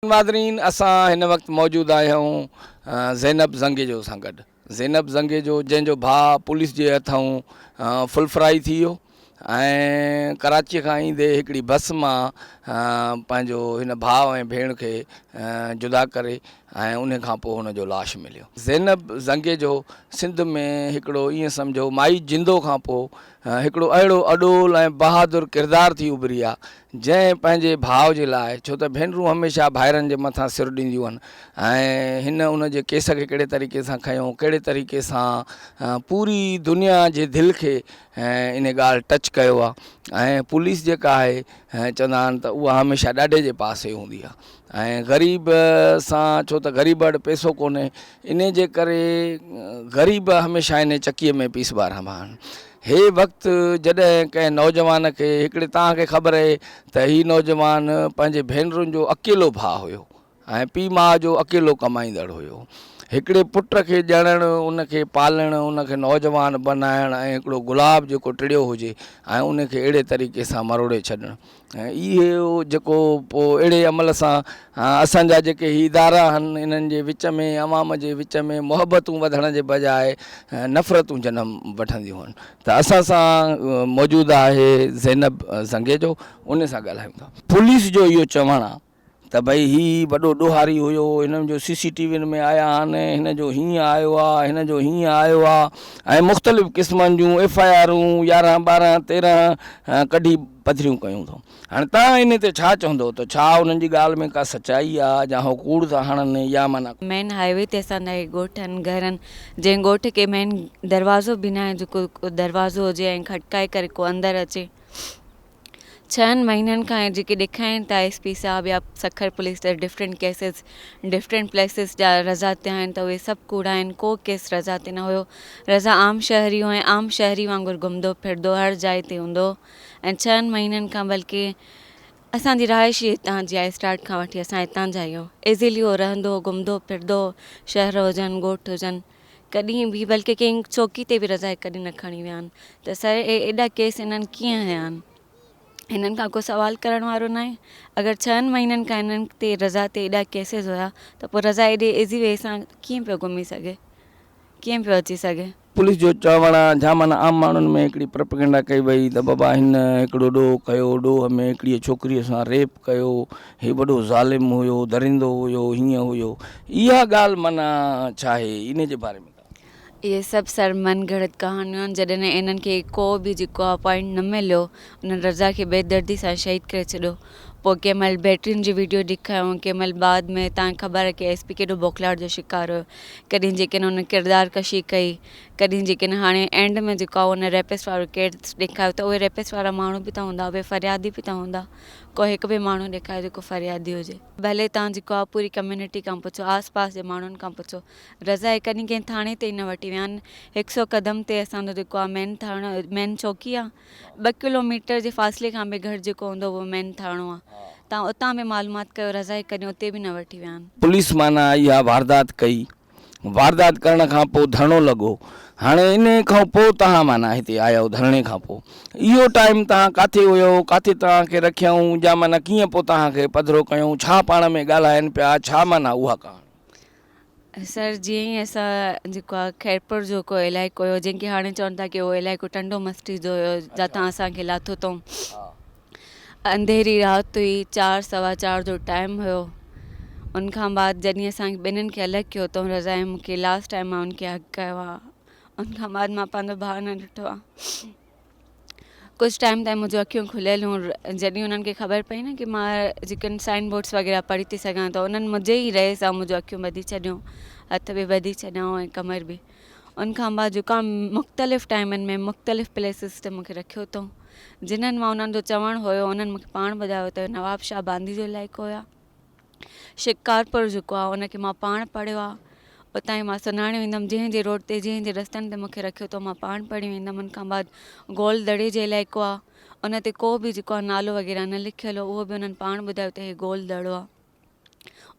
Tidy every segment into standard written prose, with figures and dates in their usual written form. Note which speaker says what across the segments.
Speaker 1: ناظرين اسان هن وقت موجود آهيون زينب زنگيجو سان گڏ زينب زنگيجو جنهن جو ڀاء پوليس جي هٿئون فل فرائي ٿي ويو ۽ ڪراچي کان ايندي هڪڙي بس مان پنهنجو هن ڀاء ۽ ڀيڻ کي جدا ڪري ۽ ان کان پوء هن جو لاش مليو. زينب زنگيجو سنڌ ۾ هڪڙو ائين سمجهو مائي جندو کان پوء هڪڙو اهڙو اڏول ۽ بهادر ڪردار ٿي اڀري آ، جنهن پنهنجي ڀاء جي لاء، ڇو ته ڀينرون هميشه ڀائرن جي مٿان سر ڏينديون آهن ۽ هن ان جي ڪيس کي ڪهڙي طريقي سان کنيو، ڪهڙي طريقي سان پوري دنيا جي دل کي ان ڳالهه ٽچ ڪيو آ ۽ پوليس جيڪا آهي چوندا آهن ته اها هميشه ڏاڍي جي پاسي هوندي آ ۽ غريب سان ڇو ته غريب وٽ پئسو ڪونهي انهي جي ڪري غريب هميشه انهي چڪيء ۾ پيسبا رهندا آهن. هي وقت جڏهن ڪنهن نوجوان کي هڪڙي توهان کي خبر اهي ته هي نوجوان پنهنجي ڀينرن جو اڪيلو ڀاء هيو ۽ پيء ماء جو اڪيلو ڪمائيندڙ هيو. هڪڙي پٽ کي ڄڻڻ، ان کي پالڻ، ان کي نوجوان بنائڻ ۽ هڪڙو گلاب جيڪو ٽڙيو هجي ۽ ان کي اهڙي طريقي سان مروڙي ڇڏڻ اهو جيڪو پوء اهڙي عمل سان اسان جا جيڪي هي ادارا آهن انهن جي وچ ۾ عوام جي وچ ۾ محبتون وڌڻ جي بجاء نفرتون جنم وٺنديون آهن ته اسان سان موجود آهي زينب زنگيجو ان سان ڳالهايون ٿا. پوليس جو اهو چوڻ آهي ته ڀئي هي وڏو ڏوهاري هيو هن جو سي سي ٽي وين ۾ آيا آهن هن جو هيئن آيو آهي هن جو هيئن آيو آهي ۽ مختلف قسمن جون ايف I آرون يارهن ٻارهن تيرهن ڪڍي پڌريون ڪيون اٿئون. هاڻي توهان انهي تي ڇا چوندو ته ڇا انهن جي ڳالهه ۾ ڪا سچائي آ يا هو ڪوڙ ٿا هڻن يا معنيٰ.
Speaker 2: مين هاء وي تي اسان جا هي ڳوٺ آهن گهر آهن جنهن ڳوٺ کي مين دروازو به ناهي جيڪو دروازو هجي ۽ کٽڪائي ڪري ڪو اندر اچي ڇهن مهينن کان جيڪي ڏيکارين ٿا ايس پي صاحب يا سکر پوليس ته ڊفرنٽ ڪيسز ڊفرنٽ پليسز جا رضا تي آهن ته اهي سڀ ڪوڙا آهن ڪو ڪيس رضا تي نه هيو رضا عام شهري هو ۽ عام شهري وانگر گهمندو ڦرندو هر جاء تي هوندو هو ۽ ڇهن مهينن کان بلڪه اسان جي رهائش ئي هتان جي آهي اسٽارٽ کان وٺي اسان هتان جا ئي آهيون ايزيلي هو رهندو هو گهمندو ڦرندو هو شهر هجن ڳوٺ هجن ڪڏهن به بلڪه ڪنهن چوڪي تي به رضا ڪڏهن نه کڻي ويا آهن ته سر اهي ايڏا ڪيس انهن ڪيئن هنيا آهن هنن کان ڪو سوال ڪرڻ وارو ناهي اگر ڇهن مهينن کان هنن تي رضا تي ايڏا ڪيسز هيا ته پوء رضا ايڏي ايزي وي سان ڪيئن پيو گهمي سگهي ڪيئن پيو اچي سگهي.
Speaker 1: پوليس جو چوڻ آ جا معنيٰ عام ماڻهن ۾ هڪڙي پروپيگنڊا ڪئي وئي ته بابا هن هڪڙو ڏوهه ڪيو، ڏوهه ۾ هڪڙيء ڇوڪريء سان ريپ ڪيو، هي وڏو ظالم هيو، درندو هيو، هيئن هيو. اها ڳالهه معنيٰ ڇا آهي؟ انهي جي باري ۾ ڳالهايو.
Speaker 2: اهي سڀ سر من گهڙت ڪهاڻيون آهن جڏهن انهن کي ڪو به جيڪو آ پوائنٽ نه مليو انهن رضا کي بيدردي سان شهيد ڪري ڇڏيو پوء ڪنهن مهل بيٽرين جي ويڊيو ڏيکايون ڪنهن مهل بعد ۾ تان کي خبر آهي ڪي ايس پي ڪيڏو بوکلاهٽ جو شڪار هيو ڪڏهن جيڪڏهن هن ڪردار ڪشي ڪئي ڪڏهن جيڪڏهن هاڻي اينڊ ۾ جيڪو آهي ان ريپسٽ وارو ڪيس ڏيکايو ته اهي ريپسٽ وارا ماڻهو به ته هوندا اهي فريادي به ته هوندا ڪو هڪ به ماڻهو ڏيکايو جيڪو فريادي هجي. ڀلي تان جيڪو آهي پوري ڪميونٽي کان پڇو آس پاس جي ماڻهن کان پڇو رضا هڪ ڏينهن ڪنهن ٿاڻي تي ئي نه وٺي ويا آهن هڪ سو قدم تي اسان جو جيڪو آهي مين ٿاڻو مين چوڪي آهي ٻه ڪلو ميٽر جي فاصلي کان به گهٽ جيڪو هوندو اهو مين ٿاڻو آهي تان اتان به معلومات ڪيو رضا هڪ ڏينهن اتي به نه وٺي ويا آهن.
Speaker 1: پوليس معنيٰ اها واردات ڪئي واردات ڪرڻ کان پوء ڌرڻو لڳو هاڻي انهي کان پوء توهان معنيٰ هتي آيا ڌرڻي کان پوء اهو ٽائيم توهان ڪاٿي هيو ڪاٿي توهان کي رکيائون يا معنيٰ ڪيئن پوء توهان کي پڌرو ڪيائون ڇا پاڻ ۾ ڳالهائن پيا ڇا معنيٰ اها ڪهاڻي.
Speaker 2: سر جيئن ئي اسان جيڪو آ خيرپور جو ڪو علائقو هيو جنهن کي هاڻي چون ٿا ڪي اهو علائقو ٽنڊو مستي جو هيو جتان اسان کي لاٿو اٿئون انڌيري رات هئي چار سوا چار جو ٽائيم هيو ان کان بعد جڏهن اسان ٻنهن کي الڳ ڪيو اٿئون رضا ۽ مون کي لاسٽ ٽائيم مان ان کي هگ ڪيو آ ان کان بعد مان پنهنجو ڀاء نه ڏٺو آ ڪجهه ٽائيم تائين منهنجون اکيون کليل هيون جڏهن انهن کي خبر پئي نه ڪي مان جيڪي سائن بورڊس وغيره پڙهي ٿي سگهان ته انهن منهنجي ئي رئي سان منهنجون اکيون ٻڌي ڇڏيون هٿ به ٻڌي ڇڏيائون ۽ ڪمر به ان کان بعد جيڪا مختلف ٽائيمن ۾ مختلف پليسز تي مونکي رکيو اٿئون جنهن مان انهن جو چوڻ هيو انهن مونکي پاڻ ٻڌايو ته نواب شاهه باندي جو علائقو هيا شڪارپور جيڪو آهي ان کي مان پاڻ پڙهيو آهي اتان ئي مان سڃاڻي ويندم جنهن جي روڊ تي جنهن جي رستن تي مونکي رکيو اٿو مان پاڻ پڙهي ويندم ان کان بعد گول دڙي جي علائقو آهي ان تي ڪو به جيڪو آهي نالو وغيره نه لکيل هو اهو به انهن پاڻ ٻڌايو ته هي گول دڙو آهي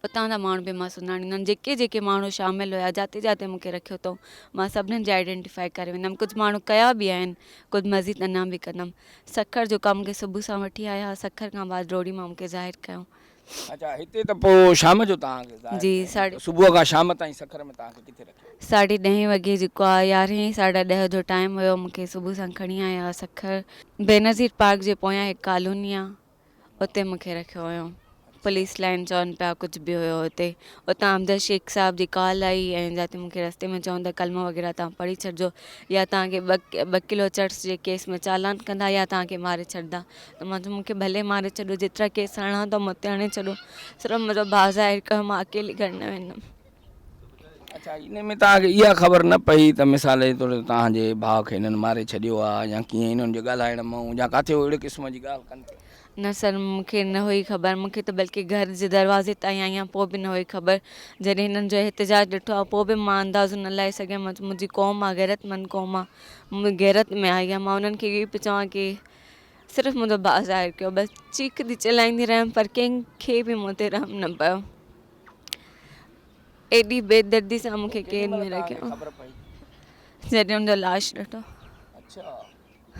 Speaker 2: اتان جا ماڻهو به مان سڃاڻيندم جيڪي جيڪي ماڻهو شامل هيا جاتي جاتي مونکي رکيو اٿو مان سڀنين جي آئيڊينٽيفائي ڪري ويندم ڪجهه ماڻهو ڪيا به آهن ڪجهه مزيد اڃا به ڪندم سکر جو ڪم مونکي صبح سان وٺي آيا سکر کان بعد روهڙي مان مونکي ظاهر ڪيو.
Speaker 1: اڇا هتي ته پوء شام جو توهان کي ظاهر
Speaker 2: جي
Speaker 1: ڪيائين
Speaker 2: ساڍي.
Speaker 1: ته صبح کان شام تائين سکر ۾ توهان کي ڪٿي رکيو؟
Speaker 2: ساڍي ڏهين وڳي جيڪو آ يارهين ساڍا ڏهه جو ٽائيم هيو مون کي صبح سان کڻي آيا سکر بينظير پارڪ جي پويان هڪ ڪالوني آ اتي مون کي رکيو هيو پوليس لائين چون پيا ڪجهه به هيو اتي اتان امجد شيخ صاحب جي ڪال آئي ۽ جاتي مون کي رستي ۾ چون ته ڪلمو وغيره توهان پڙهي ڇڏجو يا توهان کي ٻه ڪلو چرس جي ڪيس ۾ چالان ڪندا يا توهان کي ماري ڇڏدا ته مان چيو مون کي ڀلي ماري ڇڏو جيترا ڪيس هڻڻا اٿو مون تي هڻي ڇڏو صرف منهنجو ڀاء ظاهر ڪيو مان اڪيلي گهر نه ويندم.
Speaker 1: اڇا ان ۾ توهان کي اها خبر نه پئي ته مثال جي طور تي توهان جي ڀاء کي هنن ماري ڇڏيو آهي يا ڪيئن هنن جي ڳالهائڻ مان يا ڪاٿي اهڙي قسم جي ڳالهه ڪن پيا.
Speaker 2: نه سر مون کي نه هئي خبر مون کي ته بلڪه گهر جي دروازي تائين آئي آهيان پوء به نه هئي خبر جڏهن هنن جو احتجاج ڏٺو آهي پوء به مان اندازو نه لائي سگهيم منهنجي قوم آهي غيرتمند قوم آهي غيرت ۾ آئي آهي مان انهن کي اهو ئي پيو چوان ڪي صرف منهنجو ڀاء ظاهر ڪيو بس چيخندي چلائيندي رهيم پر ڪنهن کي به مون تي رحم نه پيو ايڏي بي دردي سان مون کي قيد ۾ رکيو جڏهن ان جو لاش ڏٺو.
Speaker 1: اڇا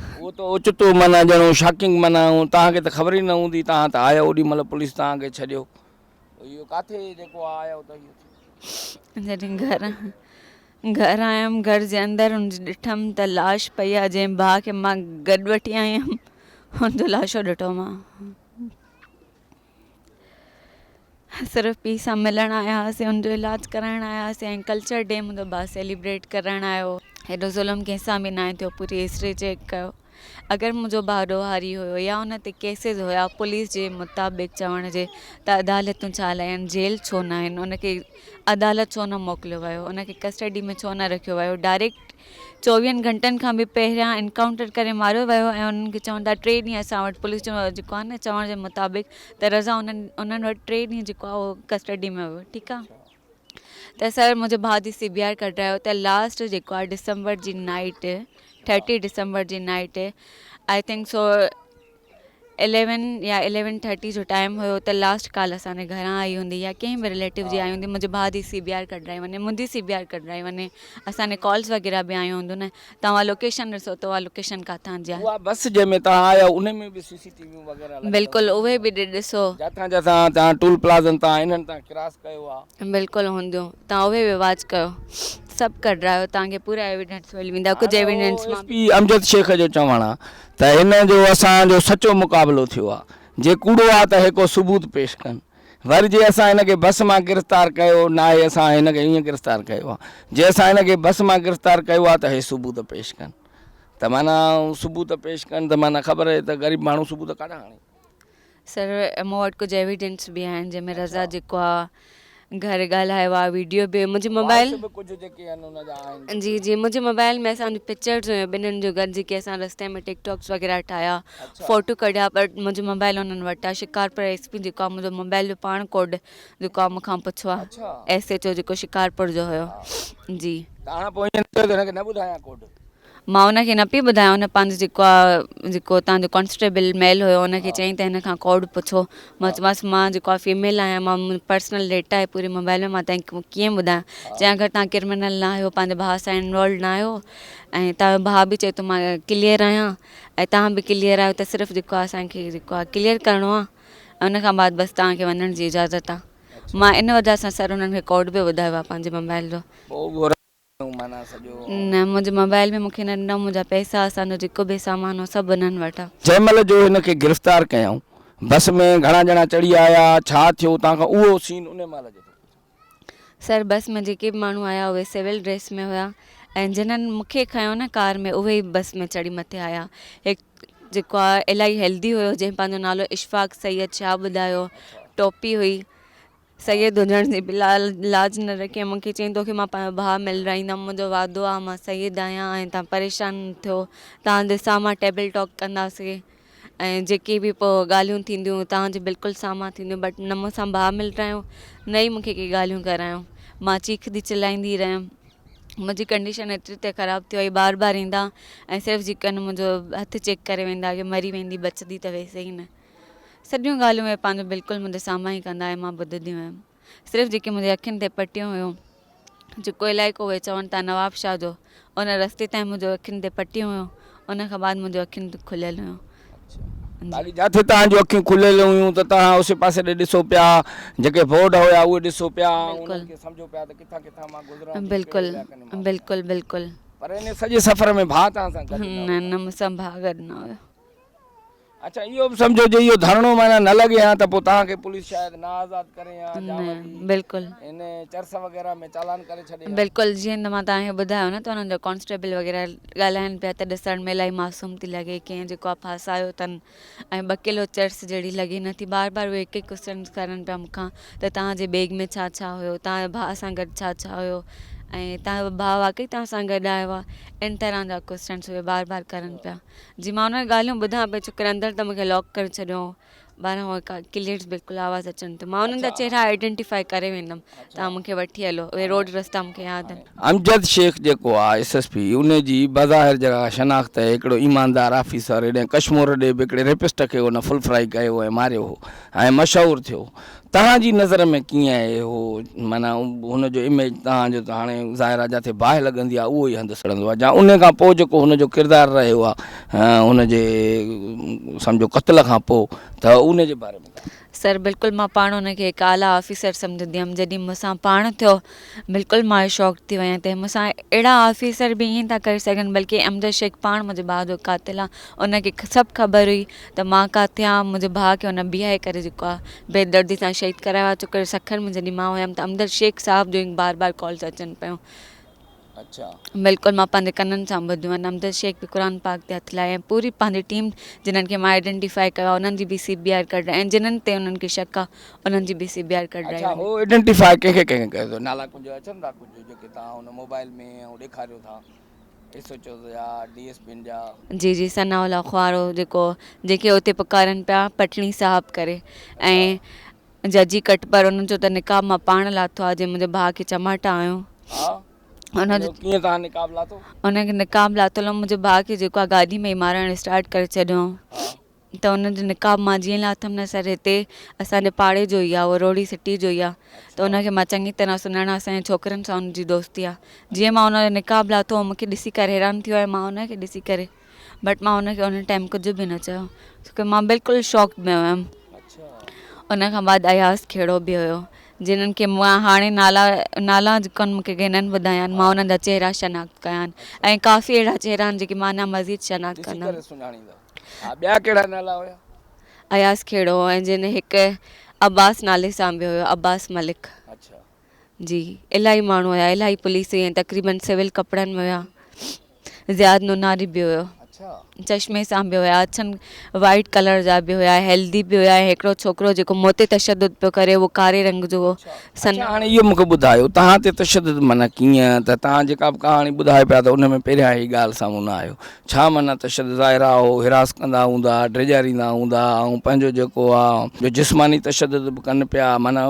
Speaker 1: اهو ته اوچتو معنيٰ ڄڻو شاڪنگ معنيٰ توهان کي ته خبر ئي نه هوندي توهان ته آيا اوڏي مهل پوليس توهان کي ڇڏيو اهو ڪاٿي جيڪو آيا ته اهو
Speaker 2: جڏهن گهر گهر آيم گهر جي اندر ان جي ڏٺم ته لاش پئي آ جنهن ڀاء کي مان گڏ وٺي آئي هيم ان جو لاشو ڏٺو مان صرف پيء سان ملڻ آيا هئاسين ان جو علاج ڪرائڻ آيا هئاسين ۽ ڪلچر ڊي منهنجو ڀاء سيليبريٽ ڪرائڻ آيو هو هيڏو ظلم ڪنهن سان به ناهي ٿيو پوري هسٽري چيڪ ڪيو اگر منهنجو ڀاء ڏوهاري هيو يا ان تي ڪيسز هيا پوليس جي مطابق چوڻ جي ته عدالتون ڇا لاء آهن جيل ڇو نه آهن ان کي عدالت ڇو نه موڪليو ويو ان کي ڪسٽڊي ۾ ڇو نه رکيو ويو ڊائريڪٽ چوويهن گهنٽن کان به پهريان انڪائونٽر ڪري ماريو ويو ۽ انهن کي چون ٿا ٽي ڏينهن اسان وٽ پوليس جو جيڪو آهي نه چوڻ جي مطابق ته رضا انهن انهن وٽ ٽي ڏينهن جيڪو آهي اهو ڪسٽڊي ۾ هيو ٺيڪ آهي ته سر منهنجي ڀاء جي سي بي آر ڪڍرايو ته لاسٽ جيڪو آهي ڊسمبر جي نائيٽ ٿرٽي ڊسمبر جي night I think so eleven يا اليون ٿرٽي جو ٽائيم هيو ته لاسٽ ڪال اسان جي گهران آئي هوندي يا ڪنهن به رليٽو جي آئي هوندي منهنجي ڀاء جي سي بي آر ڪڍرائي وڃي منهنجي سي بي آر ڪڍرائي وڃي اسان جي ڪالز وغيره به آيون هونديون نه توهان لوڪيشن ڏسو ته اها لوڪيشن ڪاٿان جي آهي.
Speaker 1: اها بس جنهن ۾ توهان آيا ان ۾ به سي سي ٽي ويون وغيره لڳل
Speaker 2: بلڪل اهي به ڏسو.
Speaker 1: جاٿان جاٿان توهان ٽول پلازن تان انهن تان ڪراس ڪيو آ.
Speaker 2: بلڪل هونديون توهان اهي به واچ ڪيو سڀ ڪڍرايو توهان کي پورا ايويڊنس ملي ويندا ڪجهه evidence
Speaker 1: S P Amjad Sheikh جو چوڻ آ ته هن جو اسان جو سچو مقابلو ٿيو آ جي ڪوڙو آ ته هيڪو ثبوت پيش ڪن وري جي اسان هن کي بس مان گرفتار ڪيو ناهي اسان هن کي ائين گرفتار ڪيو آ جي اسان هن کي بس مان گرفتار ڪيو آ ته هي ثبوت پيش ڪن ته معنيٰ ثبوت پيش ڪن ته معنيٰ خبر اهي ته غريب ماڻهو ثبوت ڪاڏان آڻي.
Speaker 2: سر مون وٽ ڪجهه ايويڊنس به آهن جنهن ۾ رضا جيڪو آ گهر ڳالهايو آ ويڊيو به منهنجي موبائل
Speaker 1: به ڪجهه جيڪي آهن ان جا آهن
Speaker 2: جي جي منهنجي موبائل ۾ اسان جون پڪچرز هيون ٻنهن جون گڏ جيڪي اسان رستي ۾ ٽڪ ٽاڪس وغيره ٺاهيا فوٽو ڪڍيا پر منهنجو موبائل انهن وٽ آ شڪارپور ايس پي جيڪو آ منهنجو موبائل جو پاڻ ڪوڊ جيڪو آ مون کان پڇيو آ ايس ايچ او جيڪو شڪارپور جو هيو جي.
Speaker 1: توهان پوء ائين نه چيو ته هن کي نه ٻڌايان ڪوڊ.
Speaker 2: مان ان کي نه پئي ٻڌايان ان پنهنجو جيڪو آ جيڪو اتان جو ڪانسٽيبل ميل هيو ان کي چيائين ته هن کان ڪوڊ پڇو مان چيومانس مان جيڪو آ فيميل آهيان مان پرسنل ڊيٽا آهي پوري موبائل ۾ مان تنهن کي ڪيئن ٻڌايان چيائين اگر توهان ڪرمنل نه آهيو پنهنجي ڀاء سان انوالو نه آهيو ۽ توهان جو ڀاء به چئي ٿو مان ڪليئر آهيان ۽ توهان به ڪليئر آهيو ته صرف جيڪو آ اسان کي جيڪو آ ڪليئر ڪرڻو آ ان کان بعد بس توهان کي وڃڻ جي اجازت آ مان ان وجه سان سر انهن کي ڪوڊ به ٻڌايو آ پنهنجي موبائل جو. نه منهنجي موبائل ۾ مونکي نه ڏنو منهنجا پئسا اسان جو جيڪو به سامان هو سڀ انهن وٽ آ.
Speaker 1: جنهن مهل جو هن کي گرفتار ڪيائون بس ۾ گهڻا ڄڻا چڙهي آيا ڇا ٿيو اتان کان اهو سين ان مهل جو ٿو ٻڌايان.
Speaker 2: سر بس ۾ جيڪي به ماڻهو آيا اهي سول ڊريس ۾ هيا ۽ جنھن مونکي کنيو نه ڪار ۾ اهي ئي بس ۾ چڙهي مٿي آيا هڪ جيڪو آ الاهي هيلدي هيو جنهن پنهنجو نالو اشفاق سيد شاهه ٻڌايو ٽوپي هئي سيد هجڻ جي به لاج نه رکيائين مون کي چيائين توکي مان پنهنجو ڀاء ملرائيندم منهنجو وعدو آهي مان سيد آهيان ۽ توهان پريشان نه ٿيو توهان جي سامهان ٽيبل ٽاڪ ڪنداسين ۽ جيڪي به پوء ڳالهيون ٿينديون توهان جي بلڪل سامهان ٿينديون بٽ نه مون سان ڀاء ملرايو نه ئي مون کي ڪي ڳالهيون ڪرايو مان چيخندي چلائيندي رهيم منهنجي ڪنڊيشن ايتري ته خراب ٿي وئي بار بار ايندا ۽ صرف جيڪي منهنجو هٿ چيڪ ڪري ويندا ڪي مري ويندي بچندي ته ويسي ئي نه سڄيون ڳالهيون اهي پنهنجو بلڪل منهنجي سامهان ئي ڪندا ۽ مان ٻڌندي هيم. صرف جيڪي منهنجي اکين تي پٽيون هيون، جيڪو علائقو اهي چون ٿا نواب شاهه جو، ان رستي تائين منهنجو اکين تي پٽيون هيون، ان کان بعد منهنجو اکين کليل هيون.
Speaker 1: باقي جاٿي توهان جون اکيون کليل هيون ته توهان اوسي پاسي ڏي ڏسو پيا، جيڪي بورڊ هيا اهي ڏسو پيا ۽ انهن کي سمجهو پيا ته ڪٿان ڪٿان مان گذران ٿي، ڪهڙي علائقن مان وڃان.
Speaker 2: بلڪل بلڪل.
Speaker 1: پر ان سڄي سفر ۾ ڀاء توهان سان گڏ نه هيو.
Speaker 2: نه نه مون سان ڀاء گڏ نه هيو.
Speaker 1: اڇا اهو به سمجهو جي اهو ڌرڻو معنيٰ نه لڳي ها ته پوء توهان کي پوليس شايد نه آزاد ڪري ها يا وري
Speaker 2: بلڪل
Speaker 1: ان چرس وغيره ۾ چالان ڪري ڇڏي ها.
Speaker 2: بلڪل جيئن ته مان توهان کي ٻڌايو نه ته انهن جا ڪانسٽيبل وغيره ڳالهائن پيا ته ڏسڻ ۾ الاهي معصوم ٿي لڳي ڪنهن جيڪو آهي ڦاسايو اٿن ۽ ٻه ڪلو چرس جهڙي لڳي نٿي بار بار اهي هڪ هڪ ڪوسچن ڪرن پيا مون کان ته توهان جي بيگ ۾ ڇا ڇا هيو توهان جي ڀاء سان گڏ ڇا ڇا هيو ۽ توهان جو ڀاء واقعي توهان سان گڏ آيو آهي ان طرح جا ڪوسچنس اهي بار بار ڪرن پيا جي مان انهن ڳالهيون ٻڌان پئي ڇوڪري اندر ته مونکي لاڪ ڪري ڇڏيو هو ٻاهران اهي ڪا ڪليئر بلڪل آواز اچن ٿيون مان انهن جا چهرا آئيڊينٽيفائي ڪري ويندم توهان مونکي وٺي هلو اهي روڊ رستا مونکي ياد آهن.
Speaker 1: امجد شيخ جيڪو آ ايس ايس پي ان جي بظاهر جيڪا شناخت آهي هڪڙو ايماندار آفيسر هيڏانهن ڪشمور ڏي به هڪڙي ريپسٽ کي ان فل فرائي ڪيو ۽ ماريو هو ۽ مشهور ٿيو توهان جي نظر ۾ ڪيئن آهي اهو معنيٰ هن جو اميج توهان جو ته هاڻي ظاهر آهي جاٿي باهه لڳندي آهي اهو ئي هنڌ سڙندو آهي جا ان کان پوء جيڪو هن جو ڪردار رهيو آهي هن جي سمجهو قتل کان پوء ته ان جي باري ۾ ڳالهايو.
Speaker 2: سر بلڪل مان پاڻ ان کي هڪ اعليٰ آفيسر سمجهندي هيم جڏهن مون سان پاڻ ٿيو بلڪل مان شاڪ ٿي ويان ته مون سان اهڙا آفيسر به ائين ٿا ڪري سگهن بلڪه امجد شيخ پاڻ منهنجي ڀاء جو قاتل آهي ان کي سڀ خبر هئي ته مان ڪاٿي آهيان منهنجي ڀاء کي ان بيهائي ڪري جيڪو آهي بي دردي سان شهيد ڪرايو آهي ڇو ڪري سکر ۾ جڏهن مان هيم ته امجد شيخ صاحب جون بار بار ڪالز اچن پيون بلڪل مان پنهنجي ڪنن سان ٻڌيون آهن امجد شيخ به قرآن پاڪ تي هٿ لاهي ۽ پوري پنهنجي ٽيم جنھن کي مان آئيڊنٽيفائي ڪيو آهي انهن جي به سي بي آر ڪڍرائي ۽ جنھن تي انهن کي شڪ آهي انهن جي به سي بي آر ڪڍرائي
Speaker 1: اڇا هو آئيڊنٽيفائي ڪنهن کي ڪنهن کي ڪيو اٿو نالا ڪجهه اچن ٿا ڪجهه جيڪي توهان ان موبائل ۾ ۽ ڏيکاريو ٿا ايس ايچ اوز جا ڊي ايس پين جا.
Speaker 2: جي جي ثناء الله خوارو جيڪو جيڪي اتي پڪارن پيا پٽڻي صاحب ڪري ۽ ججي ڪٽپر انهن جو ته نقاب مان پاڻ لاٿو آهي جنهن منهنجي ڀاء کي چماٽا هنيو.
Speaker 1: ها
Speaker 2: ان جو
Speaker 1: ڪيئن توهان نقاب لاٿو؟
Speaker 2: ان کي نقاب لاٿل هو منهنجي ڀاء کي جيڪو آهي گاڏي ۾ ئي مارڻ اسٽارٽ ڪري ڇڏيو ته ان جو نقاب مان جيئن لاٿم نه سر هتي اسان جي پاڙي جو ئي آهي اهو روهڙي سٽي جو ئي آهي ته ان کي مان چڱي طرح سڃاڻان اسان جي ڇوڪرن سان ان جي دوستي آهي جيئن مان ان جو نقاب لاٿو هو مون کي ڏسي ڪري حيران ٿي ويو ۽ مان ان کي ڏسي ڪري بٽ مان ان کي ان ٽائيم ڪجهه به نه چيو ڇو ڪي مان بلڪل شاڪ ۾ هيم ان کان بعد اياز کهڙو به هيو جنھن کي مان هاڻي نالا نالا جيڪو آهن مونکي ڪنھن ٻڌايا آهن مان انهن جا چهرا شناخت ڪيا آهن ۽ ڪافي اهڙا چهرا آهن جيڪي مان اڃا مزيد شناخت ڪندم
Speaker 1: ٻيا ڪهڙا نالا هيا؟
Speaker 2: اياز کهڙو ۽ جنھن هڪ عباس نالي سان به هيو عباس ملڪ جي الاهي ماڻهو هيا الاهي پوليس هئي ۽ تقريبن سول ڪپڙن ۾ هيا زياد نوناري به هيو چشمي سان به هيا اڇن وائيٽ ڪلر جا به هيا هيلدي به هيا ۽ هڪڙو ڇوڪرو جيڪو مون تي تشدد پيو ڪري اهو ڪاري رنگ جو هو
Speaker 1: سن اڇا هاڻي اهو مونکي ٻڌايو توهان تي تشدد معنيٰ ڪيئن ته توهان جيڪا به ڪهاڻي ٻڌايو پيا ته ان ۾ پهريان هي ڳالهه سامهون نه آيو ڇا معنيٰ تشدد ظاهر آ هو هراس ڪندا هوندا، ڊيڄاريندا هوندا ۽ پنهنجو جيڪو آ جو جسماني تشدد به ڪن پيا معنيٰ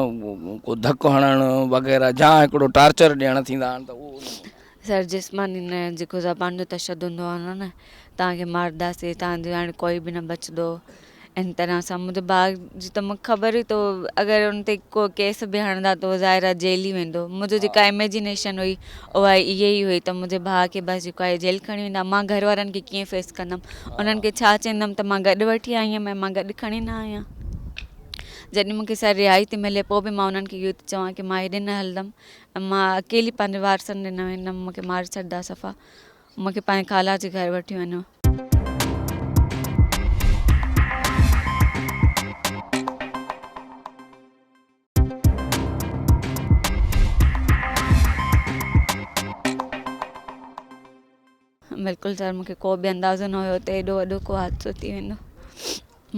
Speaker 1: ڪو ڌڪ هڻڻ وغيره جا هڪڙو ٽارچر ڏيڻ ٿيندا آهن ته اهو ان ۾
Speaker 2: سر جسماني نه جيڪو زبان جو تشدد هوندو آ نه توهان کي مارنداسين توهان جو هاڻي ڪوئي به نه بچندو ان طرح سان منهنجي ڀاء جي ته مونکي خبر هئي ته اگر ان تي ڪو ڪيس به هڻندا ته ظاهر آهي جيل ئي ويندو منهنجو جيڪا اميجينيشن هئي اها اها ئي هئي ته منهنجي ڀاء کي بس جيڪو آهي جيل کڻي ويندا مان گهر وارن کي ڪيئن فيس ڪندم انهن کي ڇا چوندم ته مان گڏ وٺي آئي هيم ۽ مان گڏ کڻي نه آئي آهيان جڏهن مونکي سر رهائي ٿي ملي پوء به مان انهن کي اهو ٿي چوان ڪي مان هيڏي نه هلندم ۽ مان اڪيلي پنهنجي وارثن ڏي نه ويندم مونکي ماري ڇڏدا صفا مون کي پنهنجي خالا جي گهر وٺي وڃو. بلڪل سر مون کي ڪو به اندازو نه هيو ته ايڏو وڏو ڪو حادثو ٿي ويندو.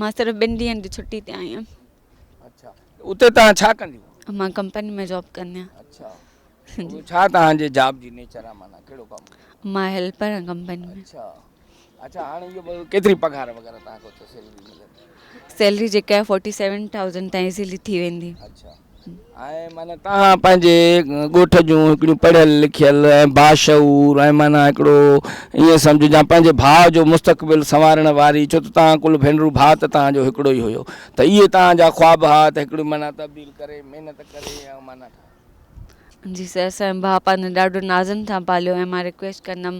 Speaker 2: مان صرف ٻن ڏينهن جي ڇٽي تي آئي هيم.
Speaker 1: اڇا اتي توهان ڇا ڪندي
Speaker 2: هئا؟ مان ڪمپني ۾ جاب ڪندي آهيان.
Speaker 1: اڇا ڇا توهان جي جاب جي نيچر آ معنيٰ ڪهڙو ڪم؟
Speaker 2: مان هيلپر آهيان ڪمپني ۾.
Speaker 1: اڇا اڇا هاڻي اهو ٻڌايو ڪيتري پگهار وغيره توهان کي اتي سيلري ملندي؟
Speaker 2: سيلري جيڪا آهي فورٽي سيون ٿائوزنڊ تائين ايزلي ٿي ويندي.
Speaker 1: اڇا ۽ معنيٰ توهان پنهنجي ڳوٺ جون هڪڙيون پڙهيل لکيل ۽ باشعور ۽ معنيٰ هڪڙو ائين سمجهه جا پنهنجي ڀاء جو مستقبل سنوارڻ واري ڇو ته توهان ڪل ڀينرون ڀاء ته توهان جو هڪڙو ئي هيو ته اهي توهان جا خواب هئا ته هڪڙي معنيٰ تبديل ڪري محنت ڪري ۽ معنيٰ ٺاهي.
Speaker 2: جي سر اسان جو ڀاء پنهنجو ڏاڍو نازن سان پاليو ۽ مان رڪويسٽ ڪندم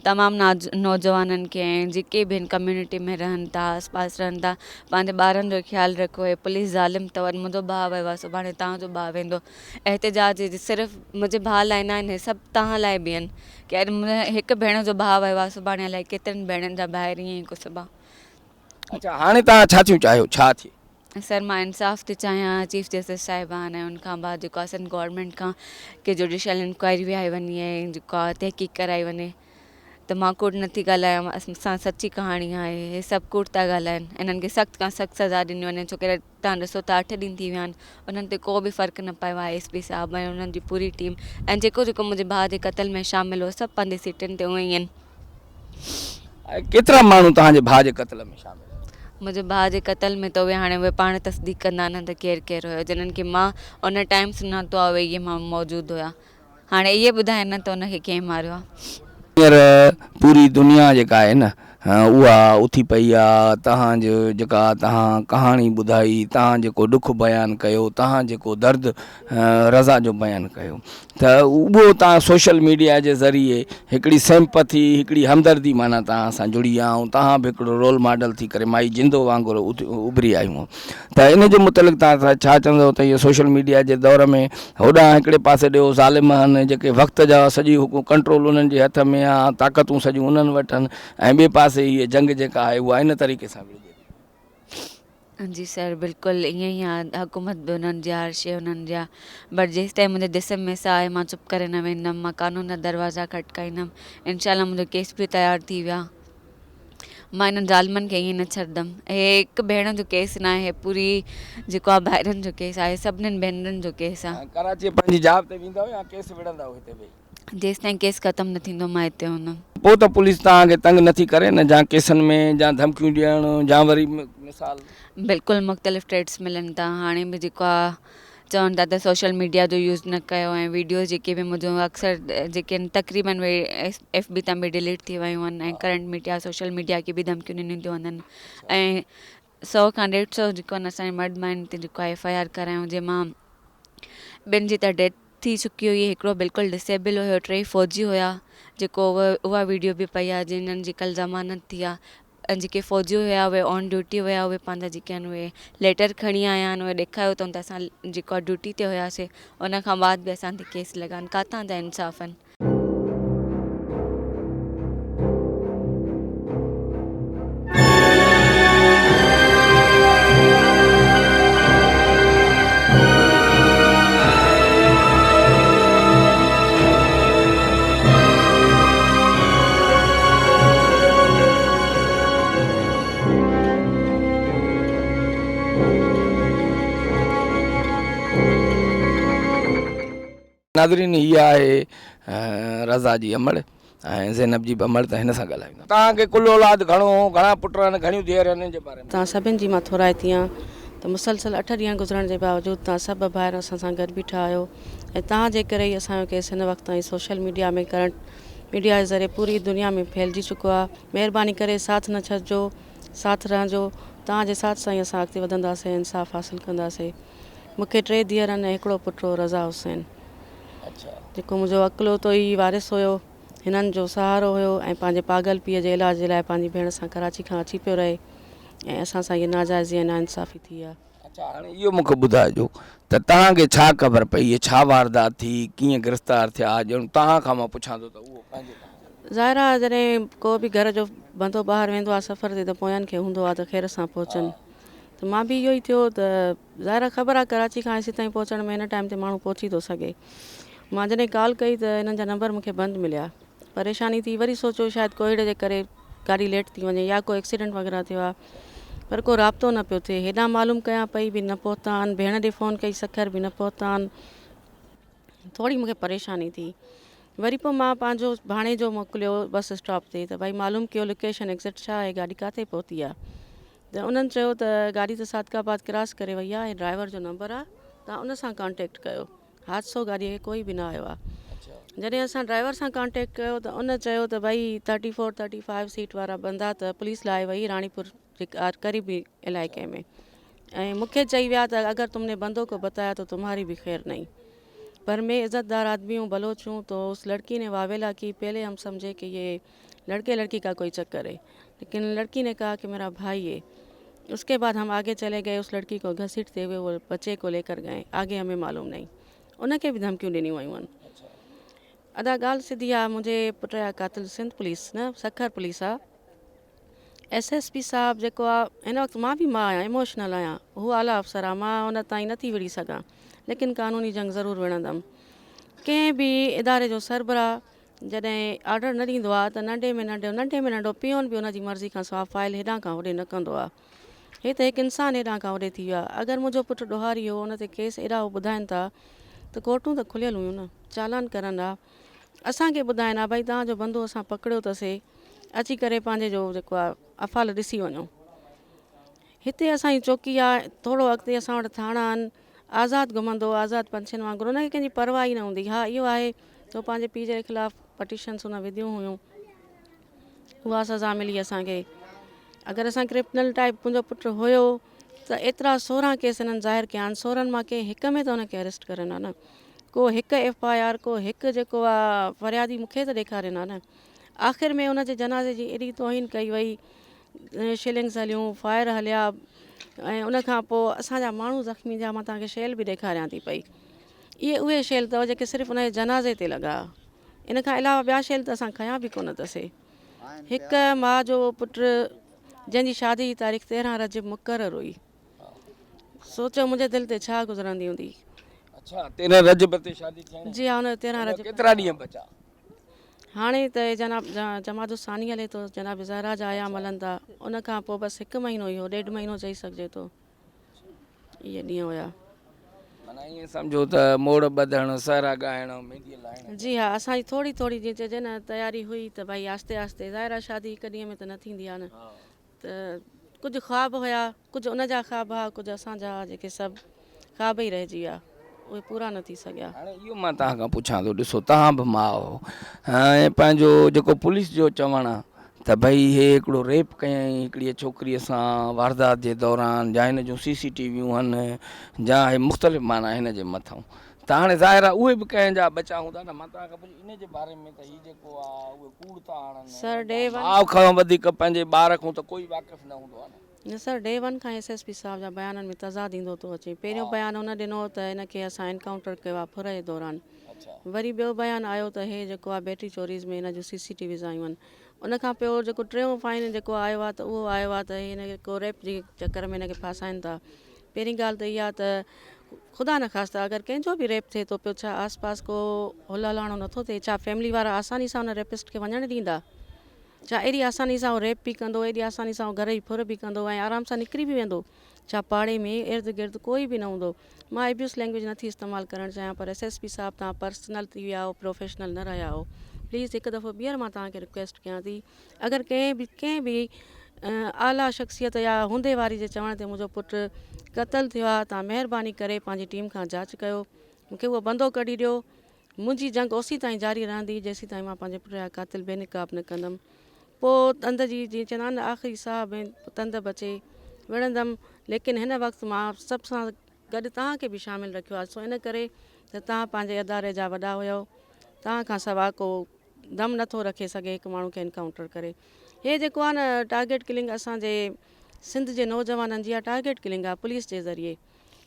Speaker 2: تمام نوجوانن کي ۽ جيڪي به هن ڪميونٽي ۾ رهن ٿا آس پاس رهن ٿا پنهنجي ٻارن جو خيال رکو هي پوليس ظالم اٿو اڄ منهنجو ڀاء ويو آهي سڀاڻي توهان جو ڀاء ويندو احتجاج صرف منهنجي ڀاء لاء نه آهن هي سڀ توهان لاء به آهن ڪي اڄ هڪ ڀيڻ جو ڀاء ويو آهي سڀاڻي الائي ڪيترن ڀيڻن جا ڀائر ائين ئي ڪسبا.
Speaker 1: اڇا هاڻي توهان ڇا ٿيون چاهيو ڇا ٿئي؟
Speaker 2: سر مان انصاف ٿي چاهيان چيف جسٽس صاحبان ۽ ان کان بعد جيڪو آهي سنڌ گورنمينٽ کان ڪي جوڊيشل انڪوائري وهائي وڃي ۽ جيڪو آهي تحقيق ڪرائي وڃي ته مان ڪوڙ نٿي ڳالهايان اسان سچي ڪهاڻي آهي هي سڀ ڪوڙ ٿا ڳالهائن انهن کي سخت کان سخت سزا ڏني وڃي ڇو ڪري تان ڏسو ته اٺ ڏينهن ٿي ويا آهن انهن تي ڪو به فرق نه پيو آهي ايس پي صاحب ۽ انهن جي پوري ٽيم ۽ جيڪو جيڪو منهنجي ڀاء جي قتل ۾ شامل هو سڀ پنهنجي سيٽن تي اونئن ئي آهن.
Speaker 1: ۽ ڪيترا ماڻهو توهان جي ڀاء جي قتل ۾ شامل آهن؟
Speaker 2: منهنجي ڀاء جي قتل ۾ ته اهي هاڻي اهي پاڻ تصديق ڪندا نه ته ڪير ڪير هيو جنھن کي مان ان ٽائيم سڃاتو آهي اهي اهي ماڻهو موجود هيا هاڻي اهي ٻڌائين نه ته ان کي ڪنهن ماريو آهي.
Speaker 1: هينئر پوري دنيا جيڪا آهي نه اها اٿي پئي آ توهان جو جيڪا توهان ڪهاڻي ٻڌائي توهان جيڪو ڏک بيان ڪيو توهان جيڪو درد رضا جو بيان ڪيو ته اهو تان سوشل ميڊيا جي ذريعي هڪڙي سيمپٿي هڪڙي همدردي معنيٰ تان سان جڙي آ ۽ تان به هڪڙو رول ماڊل ٿي ڪري مائي جندو وانگر اڀري آيون ته ان جي متعلق تان ڇا چوندو ته اهو سوشل ميڊيا جي دور ۾ هوڏانهن هڪڙي پاسي ڏيو ظالم آهن جيڪي وقت جا سڄي ڪنٽرول انهن جي هٿ ۾ آ طاقتون سڄيون انهن وٽ آهن ۽ ٻئي پاسي هيء جنگ جيڪا آهي اها ان طريقي سان وڙهجي ٿي.
Speaker 2: جي سر بلڪل ائين ئي آ حڪومت به انهن جي آ هر شي انهن جي آ بٽ جيستائين منهنجي جسم ۾ ساهه آهي مان چپ ڪري نه ويندم مان قانون جا دروازا کٽڪائيندم انشاء الله منهنجو ڪيس به تيار ٿي ويا مان انهن ظالمن کي ائين نه ڇڏندم هي هڪ ڀيڻ جو ڪيس نه آهي پوري جيڪو آ ڀائرن جو ڪيس آهي سڀنين ڀينرن جو ڪيس آ.
Speaker 1: ڪراچي پنهنجي جاب تي ويندؤ يا ڪيس وڙهندؤ هتي ويهي؟
Speaker 2: جيستائين ڪيس ختم نه ٿيندو مان هتي هوندم.
Speaker 1: پوء ته پوليس توهان کي تنگ نٿي ڪري نه جا ڪيسن ۾ جا ڌمڪيون ڏيڻ جا وري مثال.
Speaker 2: بلڪل مختلف ٽريڊس ملن ٿا هاڻي به جيڪو آ چون ٿا ته سوشل ميڊيا جو يوز نه ڪيو ۽ ويڊيوز جيڪي به منهنجون اڪثر جيڪي آهن تقريبن اهي ايف بي تان به ڊليٽ ٿي ويون آهن ۽ ڪرنٽ ميڊيا سوشل ميڊيا کي به ڌمڪيون ڏنيون ٿيون وڃن ۽ سئو کان ڏيڍ سئو جيڪو آهن اسان جي مرد مائن تي جيڪو آهي ايف I R ڪرايون جنهن مان ٻن جي ته ڊيٿ ٿي چڪي هئي هڪڙو بلڪل ڊسيبل هيو ٽي فوجي هيا جيڪو اها ويڊيو به پئي آهي جنهن جي ڪل ضمانت ٿي آهي ۽ جيڪي فوجي هيا اهي آن ڊيوٽي هيا اهي پنهنجا جيڪي آهن اهي ليٽر کڻي آيا آهن اهي ڏيکاريو اٿئون ته اسان جيڪو آهي ڊيوٽي تي هياسي ان کان بعد به اسان تي ڪيس لڳا آهن ڪاٿان جا انصاف آهن.
Speaker 1: ناظرين هي آهي رضا جي امڙ ۽ زينب جي به امڙ ته هن سان ڳالهايون ٿا. توهان کي ڪل اولاد گهڻو هو، گهڻا پٽ آهن، گهڻيون ڌيئر آهن، ان جي باري ۾.
Speaker 3: توهان سڀن جي مان ٿورائتي آهيان ته مسلسل اٺ ڏينهن گذرڻ جي باوجود توهان سڀ ڀائر اسان سان گڏ بيٺا آهيو ۽ توهان جي ڪري ئي اسان جو ڪيس هن وقت تائين سوشل ميڊيا ۾ ڪرنٽ ميڊيا جي ذريعي پوري دنيا ۾ ڦهلجي چڪو آهي مهرباني ڪري ساٿ نه ڇڏجو ساٿ رهجو توهان جي ساٿ سان ئي اسان اڳتي وڌنداسين ۽ انصاف حاصل ڪنداسين. مون کي ٽي ڌيئرن ۽ هڪڙو پٽ هو رضا حسين جيڪو منهنجو اڪلوتو ئي وارث هيو هنن جو سهارو هيو ۽ پنهنجي پاڳل پيء جي علاج جي لاء پنهنجي ڀيڻ سان ڪراچي کان اچي پيو رهي ۽ اسان سان هيء ناجائزي ۽ ناانصافي ٿي آهي.
Speaker 1: اڇا هاڻي اهو مون کي ٻڌائجو ته توهان کي ڇا خبر پئي هيء ڇا واردات ٿي ڪيئن گرفتار ٿيا ڄڻ توهان کان مان پڇان ٿو ته اهو پنهنجي کان.
Speaker 3: ظاهر آهي جڏهن ڪو به گهر جو بندو ٻاهر ويندو آهي سفر تي ته پوين کي هوندو آهي ته خير سان پهچن. ته مان به اهو ئي ٿيو ته ظاهر آهي خبر آهي ڪراچي کان هيسي تائين پهچڻ ۾ هن ٽائيم تي ماڻهو پهچي ٿو سگهي مان جڏهن ڪال ڪئي ته هنن جا نمبر مونکي بند مليا پريشاني ٿي وري سوچيو شايد ڪوهيڙي جي ڪري گاڏي ليٽ ٿي وڃي يا ڪو ايڪسيڊنٽ وغيره ٿيو آهي پر ڪو رابطو نه پيو ٿئي هيڏانهن معلوم ڪيان پئي به نه پهتا آهن ڀيڻ ڏي فون ڪئي سکر به نه پهتا آهن ٿوري مونکي پريشاني ٿي وري پوء مان پنهنجو ڀاڻيجو موڪليو بس اسٽاپ تي ته ڀائي معلوم ڪيو لوڪيشن ايگزيڪٽ ڇا آهي گاڏي ڪاٿي پهتي آهي ته انهن چيو ته گاڏي ته صادق آباد ڪراس ڪري وئي آهي ڊرائيور جو نمبر آهي توهان ان سان ڪانٽيڪٽ ڪيو حادثو گاڏي کي ڪوئي به نه آيو آهي جڏهن اسان ڊرائيور سان ڪانٽيڪٽ ڪيو ته ان چيو ته ڀائي thirty four thirty five seat وارا بندا ته پوليس لاء وئي راڻيپور جي قريبي علائقي ۾ ۽ مون کي چئي ويا ته اگر تم ني بندو کو بتايا تو تمهاري به خير نهين. पर मैं इज़्ज़तदार आदमी हूँ, बलोच हूँ, तो उस लड़की ने वावेला की। पहले हम समझे कि ये लड़के लड़की का कोई चक्कर है, लेकिन लड़की ने कहा कि मेरा भाई है। उसके बाद हम आगे चले गए, उस लड़की को घसीटते हुए वो बच्चे को लेकर गए आगे, हमें मालूम नहीं। उनखे बि धमकियूं ॾिनियूं वयूं आहिनि। अदा ॻाल्हि सिधी आहे, मुंहिंजे पुट जा क़ातिल सिंध पुलिस न सखर पुलिस आहे। एस एस पी साहब जेको आहे, हिन वक़्तु मां बि माउ आहियां, इमोशनल आहियां, हू आला अफ़सर आहे, मां उन ताईं नथी विढ़ी सघां, लेकिन क़ानूनी जंग ज़रूरु विढ़ंदमि। कंहिं बि इदारे जो सरबराह जॾहिं आर्डर न ॾींदो आहे त नंढे में नंढो, नंढे में नंढो पियोन बि उन जी मर्ज़ी खां सवाइ फ़ाइल हेॾां खां होॾे न कंदो आहे। हे त हिकु इंसान हेॾां खां होॾे थी वियो आहे। अगरि मुंहिंजो पुटु ॾोहारी हो, उन ते केस एॾा हू ॿुधाइनि था त कोर्टूं त खुलियल हुयूं न, चालान करनि हा, असांखे ॿुधाइनि हा, भई तव्हांजो बंदो असां पकड़ियो अथसि, अची करे पंहिंजे जो जेको आहे अफ़ाल ॾिसी वञो। हिते असांजी चौकी आहे, थोरो अॻिते असां वटि थाणा आहिनि, आज़ाद घुमंदो, आज़ाद पंछियुनि वांगुरु, हुनखे कंहिंजी परवाह ई न हूंदी। हा, इहो आहे त हू पंहिंजे पीउ जे ख़िलाफ़ पटिशन्स हुन विधियूं हुयूं, उहा सज़ा मिली असांखे। अगरि असां क्रिमिनल टाइप मुंहिंजो पुटु हुयो त एतिरा 16 केस हिननि ज़ाहिर कया आहिनि, 16 मां कंहिं हिक में त हुनखे अरेस्ट करनि हा न, को हिकु एफ I R, को हिकु जेको आहे फ़रियादी मूंखे त ॾेखारनि हा न। आख़िर में हुनजे जनाज़े जी एॾी तोहीन कई वई, शेलिंग्स हलियूं, फायर हलिया, ऐं उन खां पोइ असांजा माण्हू ज़ख़्मी थिया। मां तव्हांखे शेल बि ॾेखारियां थी पई, इहे उहे शेल अथव जेके सिर्फ़ु हुनजे जनाज़े ते लॻा, इन खां अलावा ॿिया शेल त असां खयां बि कोन अथसि। हिकु माउ जो पुटु जंहिंजी शादी जी तारीख़ 13 रजब मुक़ररु हुई, सोचो मुंहिंजे दिलि ते छा गुज़रंदी हूंदी।
Speaker 1: अच्छा, 13 रजब ते शादी थियणी?
Speaker 3: जी हा, हुन 13 रजब।
Speaker 1: केतिरा ॾींहं बचा?
Speaker 3: हाणे त जनाब जमात सानी हले थो, जनाब ज़हरा जा आयाम हलनि था, उन खां पोइ बसि हिकु महीनो ई हो, 1.5 महीनो चई सघिजे थो, इहे ॾींहं हुया।
Speaker 1: माना ईअं सम्झो त मोड़ ॿधणु, सहरा ॻाइणु, मेहंदी लाइणु।
Speaker 3: जी हा, असांजी थोरी थोरी जीअं चइजे न तयारी हुई त भई आहिस्ते आहिस्ते, ज़ाहिर आहे शादी हिकु ॾींहं में त न थींदी आहे न, त कुझु ख़्वाब हुया, कुझु उनजा ख़्वाब हुआ, कुझु असांजा, जेके सभु ख़्वाब ई रहिजी विया, उहे पूरा न थी सघिया।
Speaker 1: हाणे इहो मां तव्हां खां पुछां थो, ॾिसो तव्हां बि माउ हो ऐं पंहिंजो जेको पुलिस जो चवणु आहे त भई हे हिकिड़ो रेप कयईं हिकिड़ीअ छोकिरीअ सां वारदात जे दौरान, या हिन जूं सी सी टी वीयूं आहिनि, या हे मुख़्तलिफ़ माना हिन जे मथां, त हाणे ज़ाहिर आहे उहे बि कंहिंजा बचा हूंदा न। मां तव्हां खां पुछी इन जे बारे में त ही जेको आहे उहे कूड़ था हणनि।
Speaker 3: सर, डे वन
Speaker 1: माउ खां वधीक पंहिंजे ॿार खां त कोई वाक़िफ़ न हूंदो आहे न।
Speaker 3: न सर, डे वन खां एस एस पी साहब जा बयाननि में तज़ाद ईंदो थो अचे। पहिरियों बयानु हुन ॾिनो त हिन खे असां एनकाउंटर कयो आहे फुर जे दौरान, वरी ॿियो बयानु आयो त हे जेको आहे बैटरी चोरीज़ में हिन जूं सी सी टी वीज़ आयूं आहिनि। उन खां पोइ जेको टियों फाइन जेको आयो आहे त उहो आयो आहे त हिन को रेप जे चक्कर में हिनखे फासाइनि था। पहिरीं ॻाल्हि त इहा त ख़ुदा न ख़ास्ता अगरि कंहिंजो बि रेप थिए थो पियो, छा आस पास को हुल हलाणो नथो थिए? छा फैमिली वारा आसानी सां हुन रेपिस्ट खे वञणु ॾींदा? छा एॾी आसानी सां हू रेप बि कंदो, एॾी आसानी सां हू घर जी फुर बि कंदो ऐं आराम सां निकिरी बि वेंदो? छा पाड़े में इर्द गिर्द कोई बि न हूंदो? मां एब्यूज़ लैंग्वेज नथी इस्तेमालु करणु चाहियां, पर एस एस पी साहब तव्हां पर्सनल थी विया आहियो, प्रोफेशनल न रहिया आहियो। प्लीज़ हिकु दफ़ो ॿीहर मां तव्हांखे रिक्वेस्ट कयां थी, अगरि कंहिं बि आला शख़्सियत या हूंदे वारी जे चवण ते मुंहिंजो पुटु क़तलु थियो आहे, तव्हां महिरबानी करे पंहिंजी टीम खां जांच कयो, मूंखे उहो बंदो कढी ॾियो। मुंहिंजी जंग ओसी ताईं जारी रहंदी जेसीं ताईं मां पंहिंजे पुट जा क़ातिल बेनकाब न कंदमि। पोइ तंद जी जीअं चवंदा आहिनि न आख़िरी साह में तंद बचे विढ़ंदमि, लेकिन हिन वक़्तु मां सभ सां गॾु तव्हांखे बि शामिल रखियो आहे, सो इन करे त तव्हां पंहिंजे अदारे जा वॾा हुयो, तव्हां खां सवाइ को दम नथो रखे सघे हिकु माण्हू खे एनकाउंटर करे। हे जेको आहे न टारगेट किलिंग असांजे सिंध जे नौजवाननि जी इहा टारगेट किलिंग आहे पुलिस जे ज़रिए।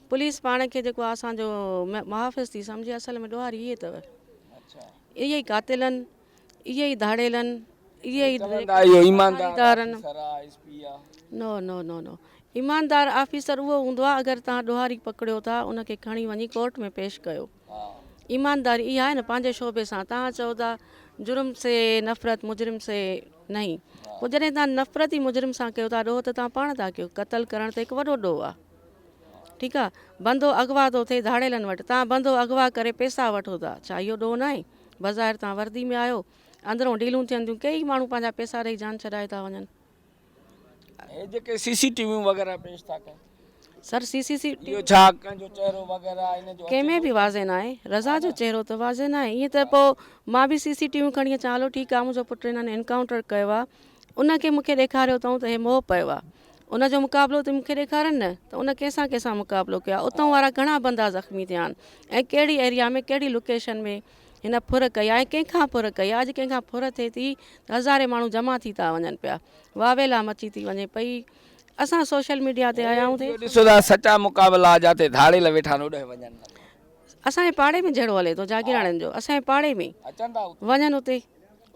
Speaker 3: पुलिस पाण खे जेको आहे असांजो मुहाफ़िज़ थी सम्झे, असल में ॾोहारी इहे अथव, इहे ई क़ातिल आहिनि, इहे ई धाड़ेल आहिनि, इहे ई
Speaker 1: ईमानदार।
Speaker 3: नो नो नो नो, ईमानदार ऑफिसर उहो हूंदो आहे, अगरि तव्हां ॾोहारी पकड़ियो था उनखे खणी वञी कोर्ट में पेश कयो। ईमानदारी इहा आहे न पंहिंजे शोबे सां। तव्हां चओ था जुर्म से नफ़रत मुजरिम से नहीं, पोइ जॾहिं तव्हां नफ़रत ई मुजरिम सां कयो था, ॾोह त तव्हां पाण था कयो। क़तलु करणु त हिकु वॾो ॾोह आहे, ठीकु आहे। बंदो अॻवा थो थिए धाड़ेलनि वटि, तव्हां बंदो अॻवा करे पैसा वठो था, छा इहो ॾोह न आहे? बज़ाहिर तव्हां वर्दी में आहियो, अंदरों डीलूं थियनि थियूं, कई माण्हू पंहिंजा पैसा ॾेई जान छॾाए था वञनि।
Speaker 1: हे जेके सी सी टी वीयूं वग़ैरह पेश था कनि
Speaker 3: सर, सी सी सी
Speaker 1: इहो छा कंहिंजो चहिरो वग़ैरह इन जो
Speaker 3: कंहिं में बि वाज़े न आहे, रज़ा जो चहिरो त वाज़े न आहे। ईअं त पोइ मां बि सी सी टी वीयूं खणी अचां, हलो ठीकु आहे, मुंहिंजो पुटु हिननि एनकाउंटर कयो आहे, उनखे मूंखे ॾेखारियो अथऊं त हे मोह पियो आहे, ان جو مقابلو ته مون کي ڏيکارن نه ته ان ڪنهن سان ڪنهن سان مقابلو ڪيو آهي اتان وارا گهڻا بندا زخمي ٿيا آهن ۽ ڪهڙي ايريا ۾ ڪهڙي لوڪيشن ۾ هن ڦر ڪئي آهي ۽ ڪنهن کان ڦر ڪئي آهي اڄ ڪنهن کان ڦر ٿئي ٿي ته هزارين ماڻهو جمع ٿي ٿا وڃن پيا واويلا مچي ٿي وڃي پئي اسان سوشل ميڊيا تي آيا آهيون
Speaker 1: ته ڏسو ته سچا مقابلا جاتي ڌاڙيل ويٺا آهن اوڏانهن وڃن نه ٿا.
Speaker 3: اسان جي پاڙي ۾ جهيڙو هلي ٿو جاگيراڻين جو اسان جي پاڙي ۾
Speaker 1: اچن ٿا اتي.
Speaker 3: وڃن اتي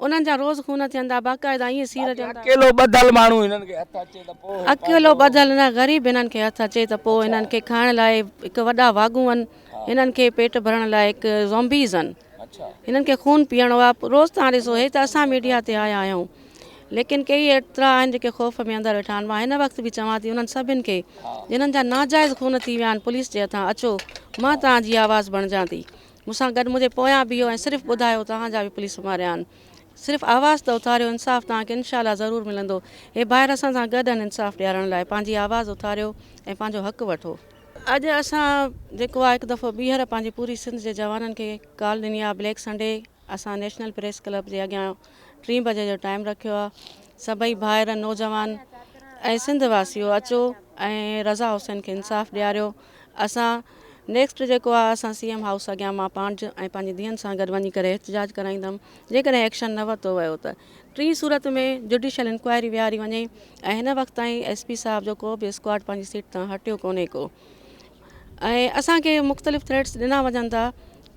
Speaker 3: انهن جا روز خون ٿين ٿا باقاعده ائين سير ڏين ٿا.
Speaker 1: اڪيلو ٻڌل ماڻهو هنن کي هٿ اچي ته پوء هي
Speaker 3: اڪيلو ٻڌل نه غريب هنن کي هٿ اچي ته پوء هنن کي کائڻ لاء هڪ وڏا واڳون آهن هنن کي پيٽ ڀرڻ لاء هڪ زومبيز آهن هنن کي خون پيئڻو آهي روز توهان ڏسو هي ته اسان ميڊيا تي آيا آهيون ليڪن ڪيئي ايترا آهن جيڪي خوف ۾ اندر ويٺا آهن مان هن وقت به چوان ٿي انهن سڀن کي جنھن جا ناجائز خون ٿي ويا آهن پوليس جي هٿان اچو مان توهان جي آواز بڻجان ٿي مون سان گڏ منهنجي پويان بيهو ۽ صرف ٻڌايو توهان جا به پوليس ماريا آهن صرف آواز ته اٿاريو انصاف توهان کي انشاء الله ضرور ملندو هي ڀائر اسان سان گڏ آهن انصاف ڏيارڻ لاء پنهنجي آواز اٿاريو ۽ پنهنجو حق وٺو. اڄ اسان جيڪو آهي هڪ دفعو ٻيهر پنهنجي پوري سنڌ جي جوانن کي ڪال ڏني آهي بليڪ سنڊي اسان نيشنل پريس ڪلب جي اڳيان ٽين بجي جو ٽائيم رکيو آهي سڀئي ڀائر نوجوان ۽ سنڌ واسيو اچو ۽ رضا حسين کي انصاف ڏياريو اسان نيڪسٽ جيڪو آهي اسان سي ايم هائوس اڳيان مان پاڻ ۽ پنهنجي ڌيئن سان گڏ وڃي ڪري احتجاج ڪرائيندم جيڪڏهن ايڪشن نه ورتو ويو ته ٽين صورت ۾ جڊيشل انڪوائري ويهاري وڃي ۽ هن وقت تائين ايس پي صاحب جو ڪو به اسڪواڊ پنهنجي سيٽ تان هٽيو ڪونهي ڪو ۽ اسان کي مختلف ٿريٽس ڏنا وڃن ٿا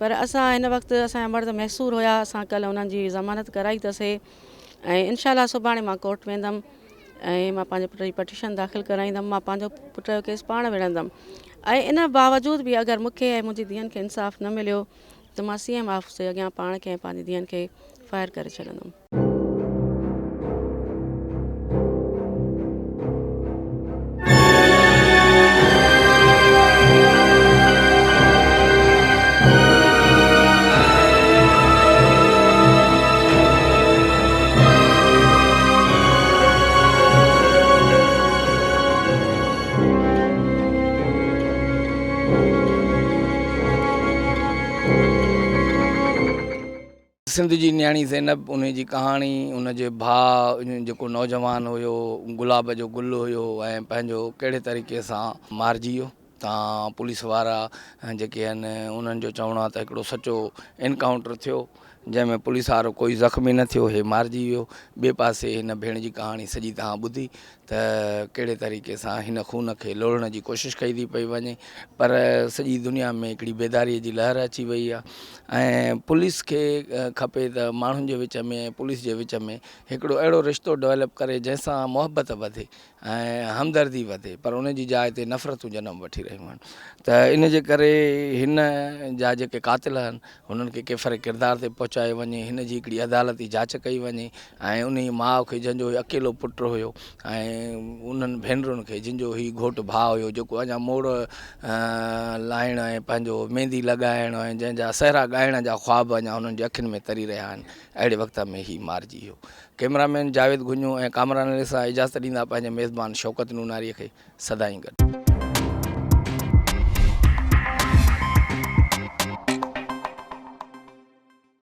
Speaker 3: پر اسان هن وقت اسان جا مرد محصور هيا اسان ڪلهه انهن جي ضمانت ڪرائي اٿسي ۽ انشاء الله سڀاڻي مان ڪورٽ ويندم ۽ مان پنهنجي پٽ جي پٽيشن داخل ڪرائيندم مان پنهنجو پٽ جو ڪيس پاڻ وڙهندم ۽ ان باوجود به اگر مون کي ۽ منهنجي ڌيئن کي انصاف نه مليو ته مان سي ايم آفيس جي اڳيان پاڻ کي ۽ پنهنجي ڌيئن کي فائر ڪري ڇڏندم.
Speaker 1: سنڌ جي نياڻي زينب، انهي جي ڪهاڻي، ان جي ڀاء جيڪو نوجوان هيو، گلاب جو گل هيو ۽ پنهنجو ڪهڙي طريقي سان مارجي ويو تان پوليس وارا جيڪي آهن انهن جو چوڻ آهي ته هڪڙو سچو انڪائونٽر ٿيو جنهن ۾ پوليس وارو ڪوئي زخمي نه ٿيو هي مارجي ويو ٻئي پاسي هن ڀيڻ جي ڪهاڻي سڄي توهان ٻڌي ته ڪهڙي طريقي سان هن خون کي لوڙهڻ جي ڪوشش ڪئي ٿي پئي وڃي پر سڄي دنيا ۾ هڪڙي بيداري جي لهر اچي وئي آهي ۽ پوليس کي کپي ته ماڻهن جي وچ ۾ ۽ پوليس جي وچ ۾ هڪڙو اهڙو رشتو ڊولپ ڪري جنهن سان محبت وڌي ۽ همدردي وڌي پر ان جي جاء تي نفرتون جنم وٺي رهيون آهن ته ان جي ڪري هن جا جيڪي قاتل آهن هنن کي ڪيفر ڪردار تي پهچايو وڃي هن جي هڪڙي عدالتي جاچ ڪئي وڃي ۽ انهي ماء کي جنهن جو هي اڪيلو پٽ هيو ۽ انهن ڀينرن کي جن جو هي گهوٽ ڀاء هيو جيڪو اڃا موڙ لائڻ ۽ پنهنجو ميندي لڳائڻ ۽ جنهن جا سهرا ڳائڻ جا خواب اڃا انهن جي اکين ۾ تري رهيا آهن اهڙي وقت ۾ هي مارجي ويو. ڪئميرا مين جاويد گهڃو ۽ ڪامران علي سان اجازت ڏيندا پنهنجي ميزبان شوڪت نوناري کي سدائين گڏ.